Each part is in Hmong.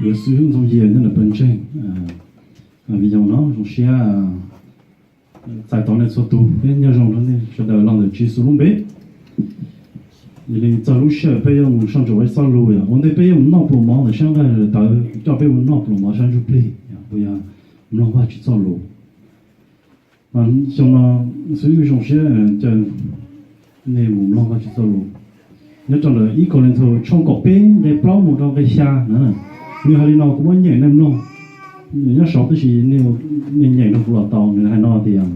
Yuav xwb ntxoov yias nyob ntawm pawg ntseeg, video no zoo siab txais tos nej txhua tus thiab nyob zoo rau nej sawv daws los ntawm Tswv Yexus lub npe. Yog li txog lub sij hawm peb yuav mus soj ntsuam ua ib txoj lus, yog ua ntej peb yuav mus noj pluas mov ntawm sab nqaij tawv, kuv coj peb mus noj pluas mov sab ntsuj plig, uas yog mloog Vajtswv txoj lus. Mas xyoo no xwb zoo siab caw nej mus mloog Vajtswv txoj lus nyob rau ntawm ib Kauleethaus tshooj kaum peb nqe plaub mus rau nqe xya na. Nws hais li no, kuv muab nyeem nej mloog, nws nyob saud tab sis nej nyeem rau kuv los tau. Nws hais no tias,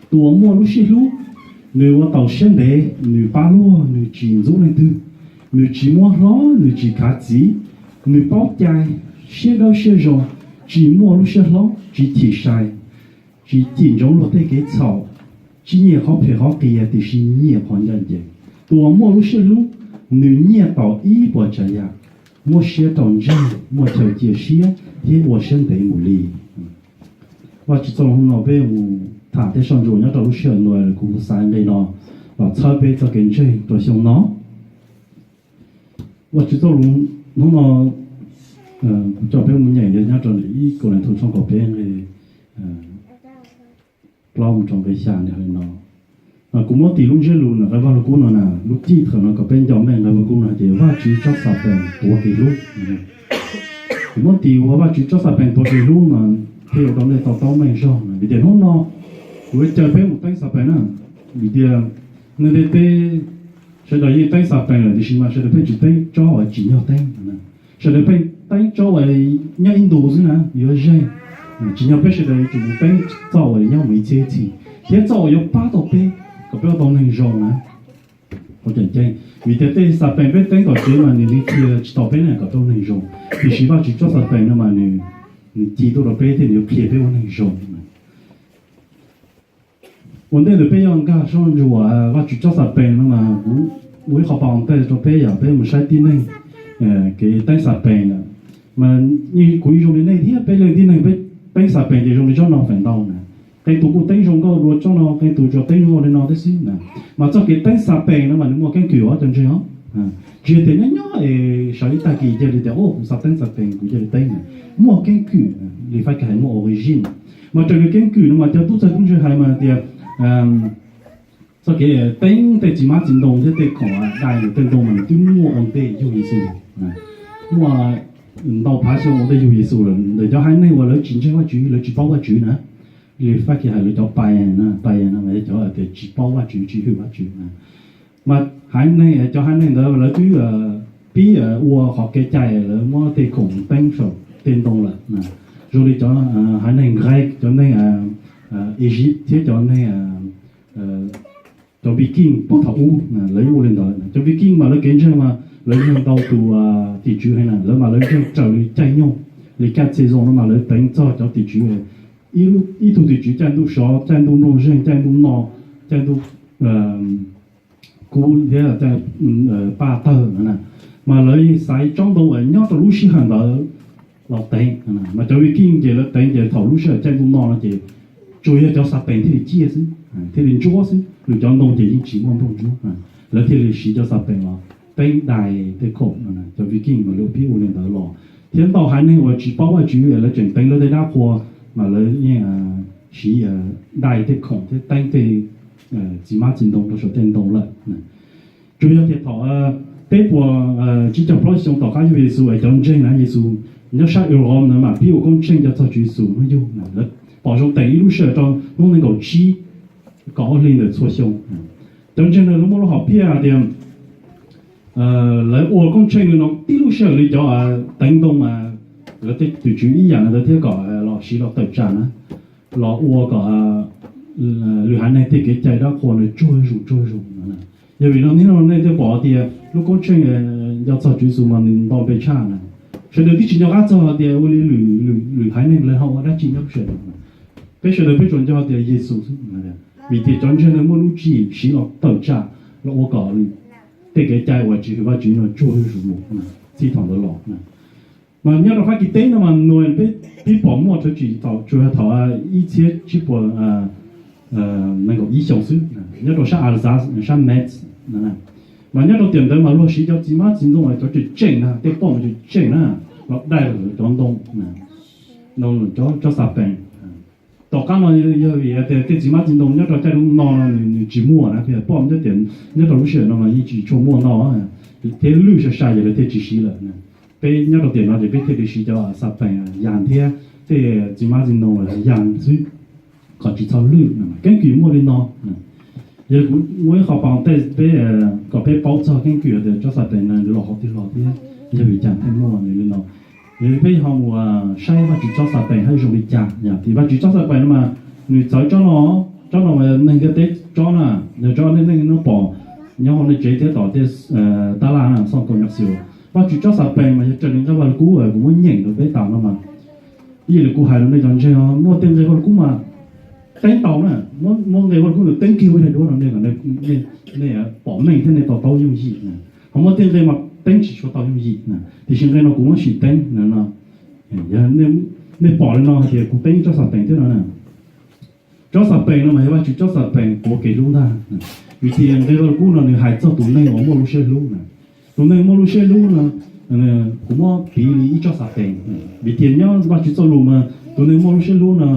tus uas muaj lub siab hlub, nws ua taus siab ntev, nws pab luag, nws tsis ntxub leej twg, nws tsis muab hlob, nws tsis khav txiv, nws paub cai, siab dawb siab zoo, tsis muaj lub siab hlob, tsis chim sai, tsis cim ntsoov luag tej kev txhaum, tsis nyiam qhov phem qhov qias, tiam sis nyiam qhov ncaj ncees. Tus uas muaj lub siab hlub, nws nyiaj taus ib puas tsav yam, muab siab rau ntseeg, muaj chaw cia siab thiab ua siab ntev mus li. Vajtswv txoj lus hnub no peb mus tham thiab soj ntsuam nyob rau lub sij hawm no, kuv xav nqe no los txhawb peb txoj kev ntseeg rau xyoo no. Vajtswv txoj lus hnub no kuv coj peb mus nyeem yog nyob rau ib Kauleethaus tshooj kaum peb nqe plaub mus rau nqe xya, nws hais li no. Kuv muab tis lub ntsiab lus nqe Vaj Lug Kub no na, lub cib thawm no kom peb nco meej nqe Vaj Lug Kub no hais tias Vajtswv tsob xav pees tuav kev hlub. Kuv muab tis ua Vajtswv tsob xav pees tuav kev hlub mas thiaj ua rau nej to taub meej zog, vim tias hnub no kuv yuav caw peb mus teeb xav pees na. Vim tias nej tej teb, sawv daws yeej teeb xav pees lawm, tiam sis mas sawv daws pheej tsis teeb tsob uas tsim nyog teeb. Sawv daws pheej teeb tsob uas nyob ib ntus xwb na, yuav zeeg. Tsim nyog peb sawv daws yuav tsum mus teeb txoj uas nyob mus ib txhiab ib txhis, thiab txoj uas yuav pab tau peb kom peb ua tau neeg zoo na. Vim tias tej xav pees peb teeb tom tsev mas nws li qhia tsis tau peb na kom tau neeg zoo, tiam sis Vajtswv tsob xav pees no mas nws ci tuaj rau peb thiab nws yuav qhia peb ua neeg zoo. Ua ntej ntawd peb yuav nkag soj ntsuam Vajtswv tsob xav pees no mas kuv ua ib qho pas ntej rau peb yog peb mus saib tib neeg kev teeb xav pees lawm. Mas kuv yeej zoo li nej thiab, peb leej tib neeg peb teeb xav pees ces zoo li tsob no feem ntau na. Qee tus kuj teeb zoo nkauj dua tsob no, qee tus tsuas teeb zoo nkauj li no thiab xwb na. Mas txoj kev teeb xav pees no mas nws muaj keeb kwm os cov ntseeg os. Tsis yog tias nyob nyob es sawv ib tag kis cia li tias kuv xav teeb xav pees kuv cia li teeb na. Muaj keeb kwm, li Fab Kis hais muaj origin. Mas raws li keeb kwm no mas cov tub txawg tub ntse hais mas tias txoj kev teeb tej txiv hmab txiv ntoo thiab tej khoom dai ntawm tej ntoo mas nws twb muaj ua ntej yug Yexus. Muaj ntau phav xyoo ua ntej yug Yexus lawm, ntawm cov haiv neeg uas lawv tsis ntseeg Vajtswv, lawv tsis paub Vajtswv na. Li Fab Kis hais lawv cov pais na, pais na mas yog cov tias tsis paub Vajtswv, tsis hwm Vajtswv na. Mas haiv neeg, cov haiv neeg ntawd lawv twb pib ua qhov kev cai, lawv muab tej khoom teeb saum tej ntoo lawm. Zoo li cov haiv neeg Greek, cov neeg Egypt thiab cov neeg, cov Viking puag thaum ub lawv yeej ua li ntawd. Cov Viking mas lawv kev ntseeg mas lawv ntseeg ntau tus tim tswv heev na, lawv mas lawv ntseeg raws li caij nyoog, li caij txhia zoo no mas lawv teev txog cov tim tswv, ib tug tim tswv caij ntuj sov, caij ntuj nplooj zeeg, caij ntuj no, caij ntuj kub thiab caij paj tawg na. Mas lawv xaiv tsob ntoo uas nyob rau lub sij hawm ntawd los teev. Mas cov Viking ces lawv teev ces thaum lub sij hawm caij ntuj no no ces tsuas yog cov xav pees thiaj li ciaj xwb, thiaj li ntsuab xwb, lwm cov ntoo ces yeej tsis muaj nplooj ntsuab. Lawv thiaj li siv cov xav pees los teeb dai tej khoom. Cov Viking mas lawv pib ua li ntawd los, thiab ntau haiv neeg uas tsis paub Vajtswv lawv tseem teev lawv tej dab qhua, mas lawv yeej siv dai tej khoom thiab teeb tej txiv hmab txiv ntoo rau saum tej ntoo lawm. Tsuas yog tias thaum peb puas tsib caug plaub xyoo tom qab yug Yexus es cov ntseeg na Yexus nyob sab Europe na mas pib ua koob tsheej nco txog Tswv Yexus hnub yug, lawv pom zoo teem ib lub sij hawm rau hnub nees nkaum tsib kaum ob hli ntawm txhua xyoo. Cov ntseeg na lawv muaj lub hom phiaj hais tias lawv ua koob tsheej li no tib lub sij hawm li cov teev ntoo, lawv tej tus tswv ib yam li ntawd thiab kom los siv los tawm tsam na, los ua kom lwm haiv neeg tej kev cai dab qhuas nws tsuag zus tsuag zus. Yog vim no niaj no nej thiaj pom tias lub koob tsheej nco txog Tswv Yexus mas nws nto npe tshaj na. Sawv daws twb tsis nco qab txog tias ua li lwm haiv neeg lawv ho ua dab tsi nyob lub sij hawm no. Peb sawv daws peb tsuas nco tias Yexus xwb, vim tias cov ntseeg no muaj lub tswv yim siv los tawm tsam los ua kom tej kev cai uas tsis hwm Vajtswv no tsuag zus mus txij thaum ntawd los. Mas nyob rau Fab Kis teb no mas nws peb pib pom muaj thawj tsim thaum tsuas yog thaum ib txhiab tsib puas nees nkaum ib xyoo xwb, nyob rau sab Alsace sab Metz. Mas nyob rau tiam ntawd mas luag siv cov txiv hmab txiv ntoo cov tseem tseem na, tej poj mas tseem tseem na, daij cov ntoo, tsob xav pees. Tom qab no yog vim tias tej txiv hmab txiv ntoo nyob rau caij lub no no nws tsis muaj na, pom nyob tias nyob rau lub sij hawm no mas yeej tsis tshua muaj ntau thiab lwj sai sai ces lawv thiaj tsis siv lawm. Peb nyob rau tiam no ces peb thiaj li siv cov xav pees yas thiab tej txiv hmab txiv ntoo yas xwb, kom tsis txhob lwj. Keeb kwm muaj li no. Yog kuv muaj ib qho pas tej peb kom peb paub txog keeb kwm tias tsob xav pees no los qhov twg los thiab yog vim cas thiaj muaj nws li no. Yog peb ho mus saib Vajtswv tsob xav pees haj zoo li cas, yog tias Vajtswv tsob xav pees no mas nws txawv tsob no, tsob no mas neeg ntiaj teb tsob na, yog tsob nej nej pom nyob hauv nej tsev thiab tom tej tab laj na, xoj kaus nyuj xias. Vajtswv tsob xav pees mas yog raws li nqe Vaj Lug Kub kuv muab nyeem rau peb tas no mas, ib yam li kuv hais rau nej cov ntseeg, muaj tej nqe Vaj Lug Kub mas teeb tau na, muab nqe Vaj Lug Kub ntawd teeb kiag ua daim duab rau nej kom nej pom meej thiab nej to taub yooj yim na. Ho muaj tej nqe mas teeb tsis tshua tau yooj yim na, tiam sis nqe no kuv muab sim teeb no. Nej pom li no hais tias kuv teeb tsob xav pees thiab no na. Tsob xav pees no mas yog Vajtswv tsob xav pees tuav kev hlub ntag. Vim tias nqe Vaj Lug Kub no nws hais txog tus neeg uas muaj lub siab hlub na. Tus neeg muaj lub siab hlub no, kuv muab piv li ib tsob xav pees. Vim tias nyob Vajtswv txoj lus mas tus neeg muaj lub siab hlub no,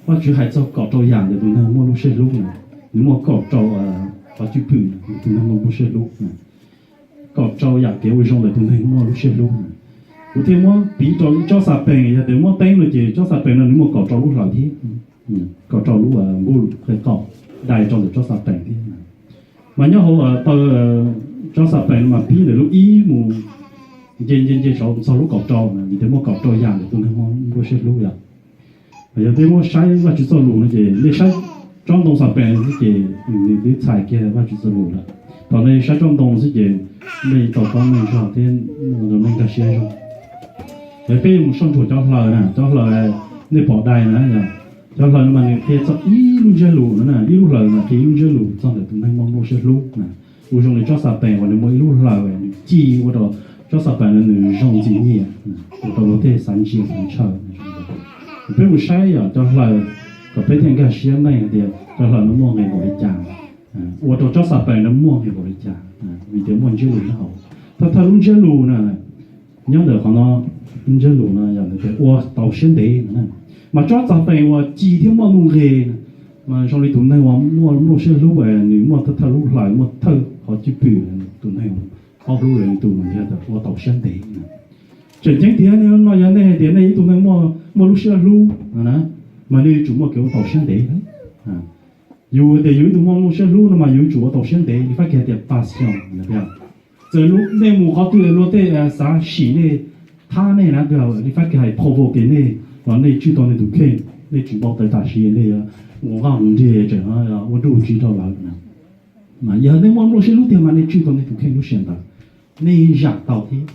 Vajtswv hais txog kaum rau yam ntawm tus neeg muaj lub siab hlub na. Nws muaj kaum rau qhov cwj pwm tus neeg muaj lub siab hlub na. Kaum rau yam kev ua zoo ntawm tus neeg muaj lub siab hlub na. Kuv thiaj muab piv rau ib tsob xav pees, yog tias muab teeb no ces tsob xav pees no nws muaj kaum rau lub hlawv thiab, kaum rau lub npuj qe qaum dai rau ntawm tsob xav pees thiab. Mas nyob hauv taw tsob xav pees no mas pib ntawm lub ib mus nce nce nce saud txog lub kaum rau na, vim tias muaj kaum rau yam ntawm tus neeg muaj lub siab hlub yom. Yog peb muab saib Vajtswv txoj lus no ces nej saib tsob ntoo xav pees xwb ces nws twb txhais kiag Vajtswv txoj lus lawm. Thaum nej saib tsob ntoo xwb ces nej to taub meej zog thiab ua rau nej nkag siab zog. Yog peb yuav mus soj ntsuam cov hlaws na, cov hlaws nej pom dai na, cov hlaws no mas nws qhia txog ib lub ntsiab lus no na, ib lub hlaws mas qhia ib lub ntsiab lus txog ntawm tus neeg muaj lub siab hlub na. Ua zoo li tsob xav pees uas nws muaj ib lub hlaws nws ci ua rau tsob xav pees no nws zoo ntxim nyiam, ua rau luag tej xav ntsia xav ntshaw. Peb mus saib yom cov hlaws kom peb thiaj nkag siab meej hais tias cov hlaws no muaj nqe npaum li cas, ua rau tsob xav pees no muaj nqe npaum li cas, vim tias muaj ntsiab lus nyob hauv. Thawj thawj lub ntsiab lus na, nyob ntawm qhov no, ntsiab lus no yog tias ua tau siab ntev no. Mas tsob xav pees uas ci thiab muaj nuj nqes, mas zoo li tus neeg uas muaj lub siab hlub, nws muaj thawj thawj lub hlaws, muaj thawj qhov cwj pwm, tus neeg paub hlub lawm tus mas yog ua tau siab ntev. Tseem ceeb tiag no yog nej hais tias nej ib tug neeg muaj lub siab hlub no na, mas nej yuav tsum muaj kev ua tau siab ntev. Yus tias yus ib tug muaj lub siab hlub no mas yus yuav tsum ua tau siab ntev, fab kis hais tias patience. Txawm nej mus qhov twg luag tej xav sim nej, thab nej na, fab kis hais provoke nej los nej tswj tau nej tus kheej, nej tsis npau taws tam sim, nej mus nqaj mus nrig tseem ua nruj tsiv rau lawv na. Mas yog nej muaj lub siab hlub tiag mas nej tswj tau nej tus kheej lub sij hawm ntawd, nej zam tau thiab.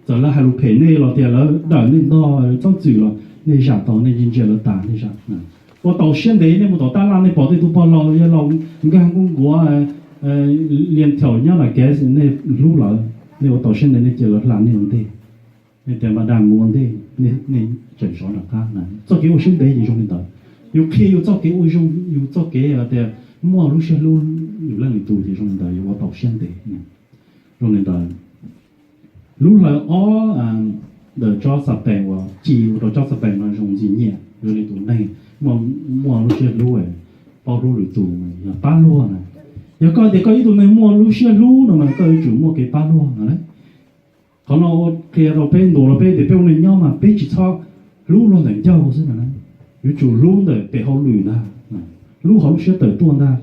Txawm lawv hais lus phem nej los tias lawv dawm nej ntog txhob txwm los nej zam tau, nej ntsia ntsia lawv tas nej zam. Ua tau siab ntev, nej mus tom tab laj nej pom tej tug pog laus yog laus nkag nkuj nkuav, lias thaum nyob lam kev nej hlub lawv, nej ua tau siab ntev nej cia lawv hla nej ua ntej. Nej tias npaj daj mus ua ntej, nej tseem sov nram qab na. Txoj kev ua siab ntev ces zoo li ntawd. Yus qhia yus txoj kev ua zoo, yus txoj kev tias muaj lub siab hlub yus leej yus tus ces zoo li ntawd yus ua tau siab ntev. Zoo li ntawd, lub hlaws ob ntawm tsob xav pees uas ci ua rau tsob xav pees no zoo ntxim nyiam zoo li tus neeg muaj lub siab hlub, paub hlub lwm tus yog pab luag na. Yog koj tias koj ib tug neeg muaj lub siab hlub no mas koj yuav tsum muaj kev pab luag no. Qhov no qhia rau peb ntuas rau peb tias peb ua neej nyob mas peb tsis txhob hlub luag ntawm ncauj xwb no na, yuav tsum hlub ntawm pem hauj lwm ntag, hlub hauv lub siab tawm tuaj ntag.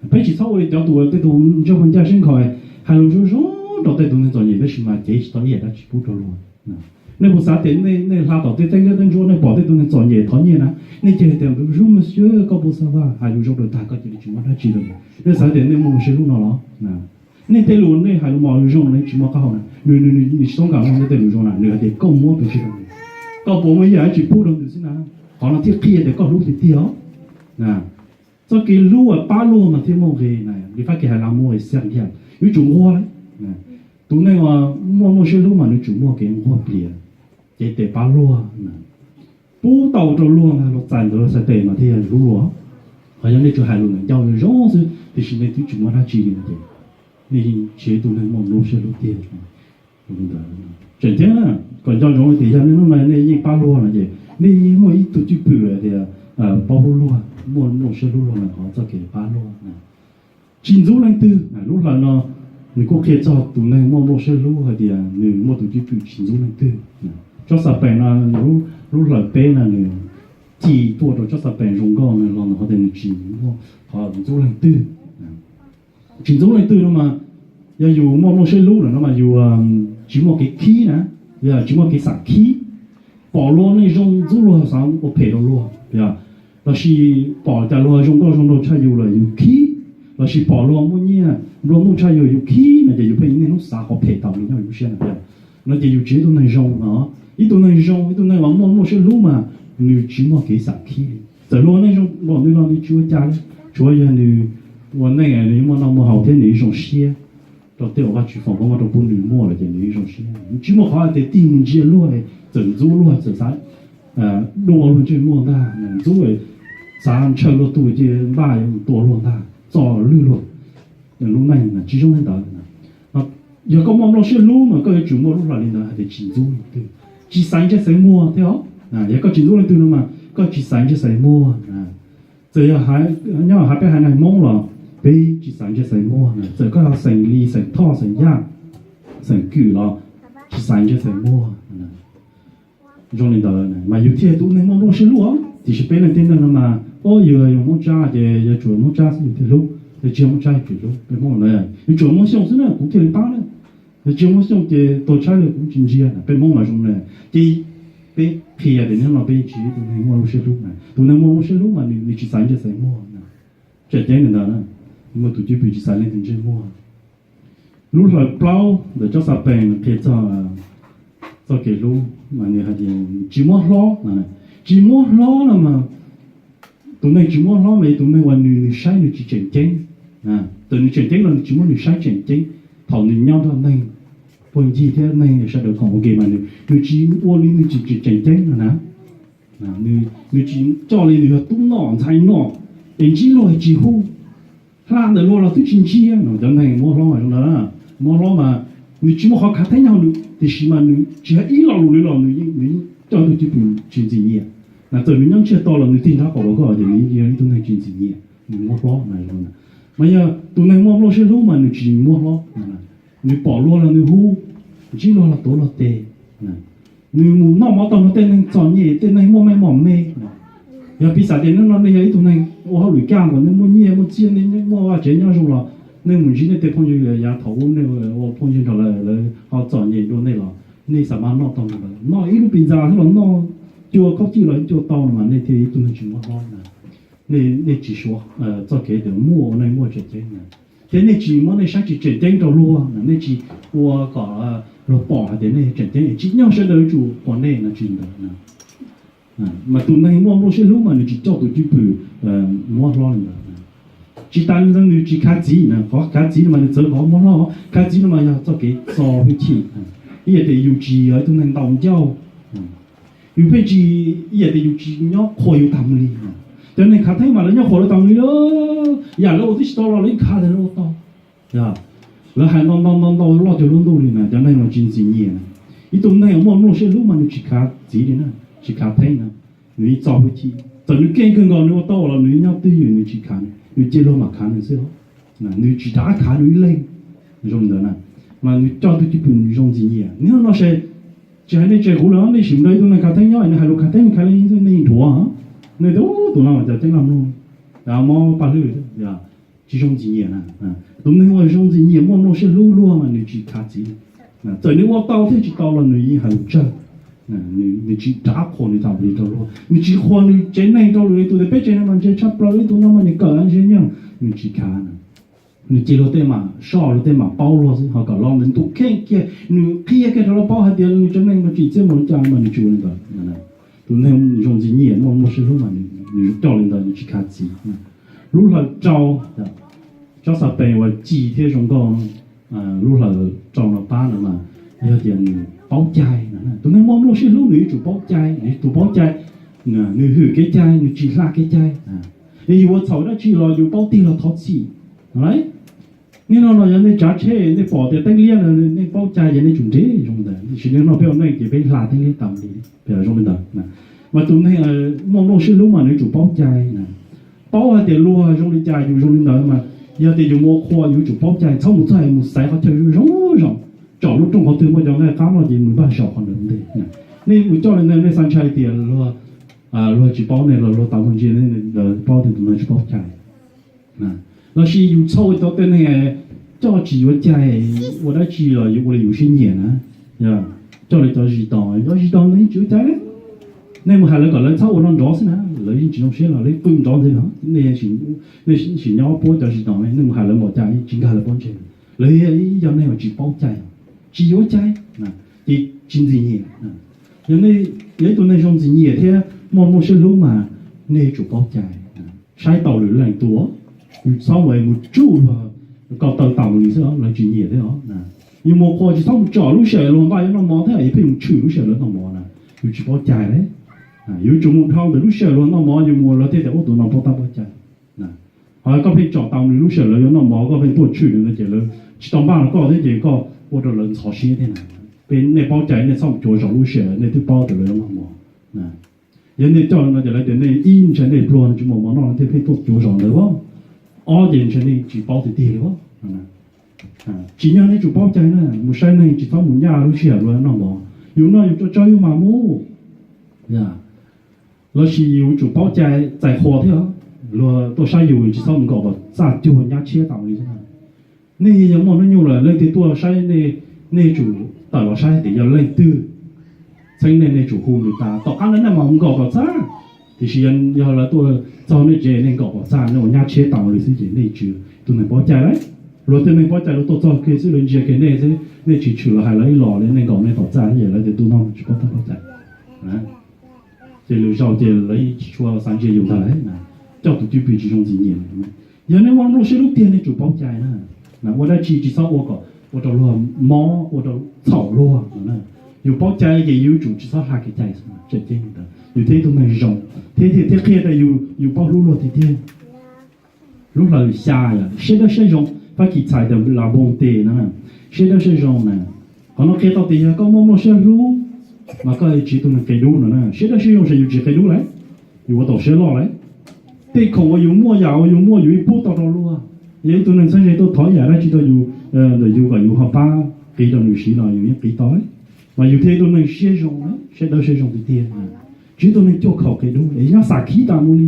Peb tsis txhob ua li cov tus tej tus ntsej muag ncaj siab nkhaus, hais lus zoo zoo rau tej tus neeg txom nyem tab sis mas cev tsis tau ib yam dab tsi pub rau luag. Nej puas xav tias nej hla tom tej teeb liab teeb ntsuab nej pom tej tus neeg txom nyem thov nyiaj na, nej cia hais tias bonjour monsieur, comment ça va, hais lus zoo rau tag koj cia li tsis muaj dab tsi rau. Nej xav tias nej muaj lub siab hlub no los? Nej tej lus nej hais lus mos zoo no nej tsis muaj qab hau na, nws tsis txhob nkag muag nej tej lus zoo na, nws hais tias koj muab tus tsis rau, koj puas muaj ib yam dab tsi pub rau nws xwb na. Qhov no thiaj qhia tias koj hlub tiag tiag os. Txoj kev hlub uas pab luag mas thiaj muaj nqe na, li fab kis hais l'amour est serviable, yuav tsum nquag. Tus neeg uas muaj muaj siab hlub mas nws tsum muaj kev nquag plias, cev tes pab luag na, pub tau rau luag ntag, luag txais ntawd luag txhais tes mas thiaj yog hlub luag. Qhov yog nej tsuas hais lus ntawm ncauj zoo xwb tiam sis nej twb tsis muaj dab tsi li no ces nej tsis yog tus neeg muaj lub siab hlub tiag. Tseem ceeb na, kom nco ntsoov tias yog nej hnub no nej yeej pab luag no ces nej yeej muaj ib tug cwj pwm tias paub hlub luag, muaj nplooj siab hlub luag no qhov txoj kev pab luag. Tsis ntxub leej twg. Lub hlawv no nws kuj qhia txog tus neeg muaj nplooj siab hlub hais tias nws muaj tus cwj pwm tsis ntxub leej twg. Tsob Xapees no, lub hlawv peb no nws ci tuaj rau tsob Xapees zoo nkauj no los ntawm qhov tias nws tsis muaj qhov ntxub leej twg. Tsis ntxub leej twg no mas, yog yus muaj nplooj siab hlub lawm no mas yus tsis muaj kev khib na, yog tsis muaj kev xam khib. Pom luag neej zoo ntxub luag xav ua phem rau luag, yog, lossis pom cas luag zoo nkauj zoo nraug tshaj yus lawm yus khib, lossis pom luag muaj nyiaj nplua nuj tshaj yus yus khib no ces yus pheej niaj hnub xav qhov phem thaum nws nyob yus lub siab na, yog, no ces yus tsis yog ib tug neeg zoo no. Ib tug neeg zoo, ib tug neeg uas muaj nplooj siab hlub mas nws tsis muaj kev xam khib li. Txawm luag neej zoo npaum li los nws tsis ua cas li, tsuav yog nws ua neej nws muaj noj muaj haus thiab nws zoo siab rau tej uas Vajtswv foom koob hmoov rau pub nws muaj lawm ces nws zoo siab, nws tsis muaj qhov hais tias tig mus ntsia luag, txawm ntxub luag, txawm xav dua luag ntsej muag ntag, ntxub, xav ntshaw luag tug ces npaj tua luag ntag, txo lwj luag. Lub neej tsis zoo li ntawd. Yog koj muaj nplooj siab hlub mas koj yuav tsum muaj lub hlawv li ntawd hais tias tsis ntxub leej twg, tsis xaiv ntsej xaiv muag thiab os. Yog koj tsis ntxub leej twg no mas koj tsis xaiv ntsej xaiv muag. Txawm yog nyob hauv peb haiv neeg Hmoob los peb tsis xaiv ntsej xaiv muag na, txawm koj yog xeem Lis, xeem Thoj, xeem Yaj, xeem Kwm los tsis xaiv ntsej xaiv muag. Zoo li ntawd mas yus thiaj tus neeg muaj nplooj siab hlub. Tiam sis peb leej tib neeg no mas, o, yus yog Hmoob Tsab ces yog tsuas Hmoob Tsab xwb yus thiaj hlub, yog tsis yog Hmoob Tsab yus tsis hlub. Peb Hmoob no, yus tsuas Hmoob Xyooj xwb na kuv thiaj li pab na, yog tsis yog Hmoob Xyooj ces tua tshaib li kuv tsis ntsia na. Peb Hmoob mas zoo li, ces peb qhia tias nim no peb tsis yog tus neeg muaj nplooj siab hlub na. Tus neeg muaj nplooj siab hlub mas nws tsis xaiv ntsej xaiv muag na. Tseem ceeb li ntawd na, muaj tus cwj pwm tsis xaiv leej twg ntsej muag. Lub hlawv plaub ntawm tsob Xapees qhia txog txoj kev hlub mas nws hais tias tsis muab hlob. Tsis muab hlob no mas, tus neeg tsis muab hlob mas yog tus neeg uas nws, nws saib nws tsis tseem ceeb. Txawm nws tseem ceeb los nws tsis muab nws saib tseem ceeb. Thaum nws nyob nrog neeg pog ncig thiab neeg sawv daws koom ua ke mas nws, nws tsis ua li nws tsis tseem ceeb no na. Nws tsis coj li nws yog tub noj ntxhais noj, es ntsib luag tsis hu, hla ntawm luag los twb tsis ntsia no. Cov neeg muab hlob mas zoo ntawd na. Muab hlob mas nws tsis muaj qhov khav theeb nyob hauv nws, tiam sis mas nws tsis hais ib lo lus li los nws yeej coj tus cwj pwm tsis ntxim nyiam. Mas txawm nws nyob ntsiag to los nws tig nrab qaum los koj ces nws yeej yog ib tug neeg tsis ntxim nyiam, nws muab hlob mas zoo na. Mas yog tus neeg muaj nplooj siab hlub mas nws tsis muab hlob. Nws pom luag los nws hu, ntsib luag los tuav luag tes. Nws mus noj mov tau nrog tej neeg txom nyem, tej neeg muaj meej mom me. Yog piv xam tias nej no nej yog ib tug neeg ua hauj lwm kaj nkaus, nej muaj nyiaj muaj txiaj, nej muaj vaj tsev nyob zoo los nej mus ntsib nej tej phooj ywg, yav thaum ub nej ua phooj ywg nrog lawv, lawv ho txom nyem dua nej los nej xav mas noj tau nrog lawv, noj ib lub pis ntxa thiab los noj cua khaub cij los cua tau no mas nej thiaj ib tug neeg tsis muab hlob na. Nej tsis suav txoj kev tias muaj ua neej muaj tseem ceeb na, thiab nej tsis muab nej saib tsis tseem ceeb rau luag, nej tsis ua kom luag pom hais tias nej tseem ceeb, tsim nyog sawv daws yuav tsum quas nej no, tsis ntawd na. Mas tus neeg muaj nplooj siab hlub mas nws tsis coj tus cwj pwm muab hlob li ntawd. Tsis tas li ntawd nws tsis khav txiv na, qhov khav txiv no mas nws txawv qhov muab hlob, khav txiv no mas yog txoj kev txo hwj chim. Ib yam tias yus tsis yog ib tug neeg ntau ncauj, yus pheej tsis, ib yam tias yus tsis nyob qhuas yus tas mus li. Cov neeg khav theeb mas lawv nyob qhuas lawv tas mus li, yam lawv ua twb tsis tau los lawv yeej khav tias lawv ua tau. Lawv hais ntau ntau ntau ntau loj cuag lub ntuj li na, cov neeg no tsis ntxim nyiam na. Ib tug neeg uas muaj nplooj siab hlub mas nws tsis khav txiv li na, tsis khav theeb na, nws yeej txo hwj chim. Txawm nws keej kawg nkaus nws ua tau los nws nyob twj ywm nws tsis khav, nws cia luag mam khav nws xwb os. Nws tsis rov qab khav nws ib leeg. Zoo li ntawd na, mas nws coj tus cwj pwm nws zoo ntxim nyiam. Nim no ces tsis hais nej tsev kuv lawm, nej sim nrog ib tug neeg khav theeb nyob, nws hais lus khav theeb khav li nej nrhuav, nej tias tus no mas cov ceeb laj mloog, mob paj hlwb, tsis zoo ntxim nyiam na. Tus neeg uas zoo ntxim nyiam muaj nplooj siab hlub luag mas nws tsis khav txiv. Txawm nws ua tau thiab tsis tau los nws yeej hais lus tsawg. Nws tsis rov qhuas nws tas li rau luag, nws tsis qhuas nws tsev neeg rau lwm tus tias peb tsev neeg mas ntse tshaj plaws li, tus no mas nws kawm ntse nyiaj, nws tsis khav na. Nws cia luag tej mam soj luag tej mam paub luag xwb, ho kom los nws ntuj kheej kiag nws qhia kiag rau luag paub hais tias nws tsev neeg mas tsim txiaj npaum li cas mas nws tsis ua li ntawd. Tus neeg zoo ntxim nyiam muaj nplooj siab hlub mas nws coj li ntawd nws tsis khav txiv. Lub hlawv rau, tsob Xapees uas ci thiab zoo nkauj, lub hlawv rau no pab no mas yog tias nws paub cai. Tus neeg muaj nplooj siab hlub nws yuav tsum paub cai, nws yuav tsum paub cai, nws hwm kev cai, nws tsis hla kev cai. Yog yus ua txhaum dab tsi los yus paub tig los thov txim. Lawv Niaj no no yog nej tsav tsheb nej pom tias teeb liab no nej paub cai ces nej tsum nres zoo li ntawd, tiam sis niaj no peb ua neej ces peb hla teeb liab tas li, zoo li ntawd. Mas tus neeg muaj nplooj siab hlub mas nws tsum paub cai na. Paub hais tias luag zoo li cas yus zoo li ntawd mas yog tias yus mus ua qhua yus tsum paub cai, txhob mus txog mus xaiv qhov chaw zoo zoo, tsom lub rooj qhov twg muaj cov nqaij qab no ces mus npaj zaum qhov ntawd ntej. Nej mus coj li ntawd nej xav ntshai tias luag tsis paub nej los luag tau ntsia nej, lawv paub tias tus neeg tsis paub cai. Lossis yus txhob ua cov tej neeg coj tsis yuav cai, ua dab tsi los yus ua li yus siab nyiam na. Coj li cov zis tos, cov zis tos nws yeej tsis yuav cai li. Nej mus hais lawv kom lawv txhob ua no nrov xwb na, lawv yeej tsis zoo siab los lawv qw nrov ntxiv no. Nej sim nyob puab cov zis tos, nej mus hais lawv npaum cas tsis nkag lawv pob ntseg. Lawv yog neeg uas tsis paub cai, tsis yuav cai, ces tsis ntxim nyiam. Yog nej yog ib tug neeg zoo ntxim nyiam thiab muaj nplooj siab hlub mas nej tsum paub cai, saib taus lwm leej tub. Yus txhob mus tsuj luag kaum taw taus li xwb, lawv tsis nyiam thiab os. Yus mus qhua tsis txhob mus tsom lub sij hawm luag npaj yuav noj mov thiab yus pheej mus tshwm lub sij hawm luag noj mov na, yus tsis paub cai li. Yus tsum mus dhau ntawm lub sij hawm luag noj mov yus mus lawv thiaj tias ub tus no paub tab paub cai. Ho koj pheej tsom tau nws lub sij hawm lawv yuav noj mov koj pheej tuaj tshwm nws no ces lawv tsis tau npaj rau koj thiab ces koj ua rau lawv ntxhov siab thiab na. Peb nej paub cai nej txhob mus cuav zom lub sij hawm nej twb paub tias lawv yuav noj mov. Yog nej coj no ces lawv tias nej ib ntshai nej pluag tsis muaj mov noj no thiaj pheej tuaj cuav zom ntawd. Ob ces ntshai nej tsis paub tiag tiag li. Tsim nyog nej tsum paub cai na, mus saib neeg tsis txhob mus ncaj lub sij hawm luag noj mov. Yus noj yus tsau tsau yus mam mus. Lossis yus tsum paub cai txais qhua thiab, luag tuaj saib yus tsis txhob mus nkaum kom txaj cuag nyab tshiab tas li xwb. Nej yog muaj hnub nyoog lawm leej twg tuaj saib nej, nej tsum tawm los saib tias yog leej twg txheeb nej, nej tsum hu nws tas. Tom qab no nej mam mus nkaum kom txaj, tiam sis yog lawv tuaj txog nej tsev nej nkaum kom txaj nej ua nyab tshiab tas li xwb ces nej tsis yog tus neeg paub cai lawm. Luag tej neeg paub cai luag tuaj txog kiag xwb lawv ntsia kiag nej xwb, nej tsis tshwm los hais lawv ib los li, nej nkaum nej tom txaj xwb ces lawv tias tus no tsis paub tab paub cai. Ces lwm zaus ces lawv yeej tsis tshua xav ntsia yus ntag lawm. Coj tus cwj pwm tsis zoo ntxim nyiam. Yog nej muaj nplooj siab hlub tiag nej tsum paub cai na. Ua dab tsi tsis txhob ua kom ua rau luag mob ua rau txhaum luag. Yus paub cai ces yus tsum tsis txhob hla kev cai, tseem ceeb li ntawd yus thiaj ib tug neeg zoo thiab thiaj qhia tias yus paub hlub luag tiag tiag. Lub hlawv xya yog siab dawb siab zoo, Fab Kis txhais tias la bonté no, siab dawb siab zoo na. Qhov no qhia tau tias yog koj muaj nplooj siab hlub mas koj tsis yog tus neeg qia dub no na. Siab dawb siab zoo ces yus tsis qia dub lawm, yus ua tau siab loj lawm. Tej khoom uas yus muaj, yam uas yus muaj yus yeej pub tau rau luag. Yog ib tug neeg txheeb ze tuaj thov yam dab tsi rau yus, ntawm yus kom yus ho pab qiv rau nws siv los yus yeej qiv tau. Mas yus thiaj ib tug neeg siab zoo, siab dawb siab zoo tiag tiag. Tsis yog tus neeg cuaj khaum qia dub es nyob xam khib tas mus li.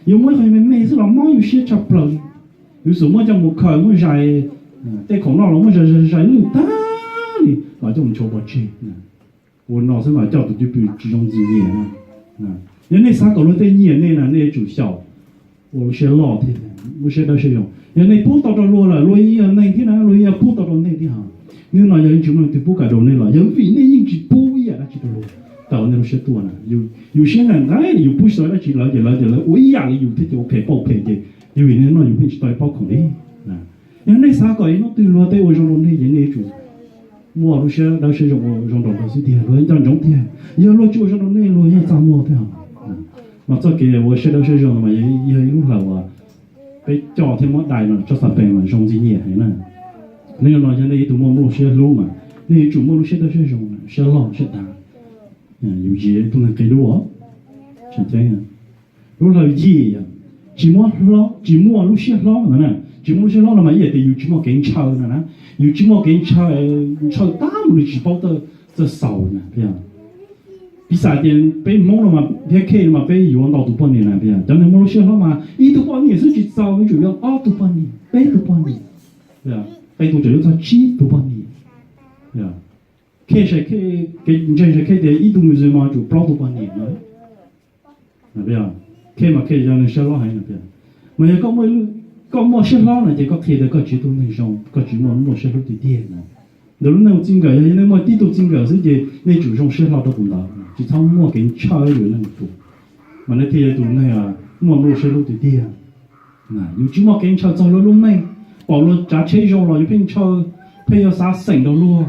Yus muaj ib qho me me xwb los mob yus siab tshaj plaws li. Yus xub muab coj mus khaws muab zais, tej khoom noj los muab zais zais zais lwj tag li los coj mus nchuav pov tseg. Ua no xwb mas coj tus cwj pwm tsis zoo ntxim nyiam. Yog nej xav kom luag tej nyiam nej na nej tsum xyaum ua lub siab loj thiab lub siab dawb siab zoo. Yog nej pub tau rau luag lawm luag yeej yog neeg thiab na, luag yeej yuav pub tau rau nej thiab os. Hnub no yog tsis muaj leej twg pub kam rau nej los yog vim nej yeej tsis pub ib yam dab tsi rau luag. Thaum nej lub siab tuaj na, yus siab nqaim nqaim yus pub tsis tau dab tsi lawv ces lawv ces lawv ua ib yam li yus thiab ces ua phem pauj phem ces yog vim nej noj yus pheej tsis tau ib pob khoom li. Yog nej xav kom ib hnub twg luag tej ua zoo rau nej ces nej yuav tsum muaj lub siab dawb siab zoo ua zoo rau luag xwb tiag, luag yeej nco ntsoov tiag. Yog luag tsis ua zoo rau nej luag yeej txaj muag thiab. Mas txoj kev ua siab dawb siab zoo no mas yog ib lub hlawv uas peb coj thiab muab dai no tso xav pees mas zoo ntxim nyiam heev na. Nej no yog nej ib tug muaj nplooj siab hlub mas nej yuav tsum muaj lub siab dawb siab zoo, siab loj siab dav, yus tsis yog ib tug neeg qia dub. Lub hlawv yim, tsis muaj, tsis muaj lub siab hlob no na. Tsis muaj lub siab hlob no mas ib yam tias yus tsis muaj kev ntshaw no na. Yus tsis muaj kev ntshaw, ntshaw tag mus li tsis paub txawj xaus na. Piv xam tias peb Hmoob no mas thiab Khej no mas peb yuav ntau tus poj niam na. Cov neeg muaj lub siab hlob mas ib tug poj niam xwb tsis txaus, yuav tsum yuav ob tug poj niam, peb tug poj niam, tej tus tseem yuav txog tsib tus poj niam. Khej, kev ntseeg saib Khej tias ib tug mus zws mas tsum plaub tus poj niam no. Khej mas Khej yog neeg siab hlob heev no tias, mas yog koj muaj siab hlob no ces koj qhia tias koj tsis yog tus neeg zoo, koj tsis muaj, muaj siab hlub tiag tiag na. Ntawm lub neej ua txij nkawm yog nej muaj tib tug txij nkawm xwb ces nej tsum zoo siab hlo rau tus ntawd, tsis txhob muaj kev ntshaw lwm leej lwm tus, mas nej thiaj yog tus neeg muaj nplooj siab hlub tiag tiag. Yus tsis muaj kev ntshaw txog luag lub neej, pom luag tsav tsheb zoo los yus pheej ntshaw, pheej yuav xav xeem rau luag.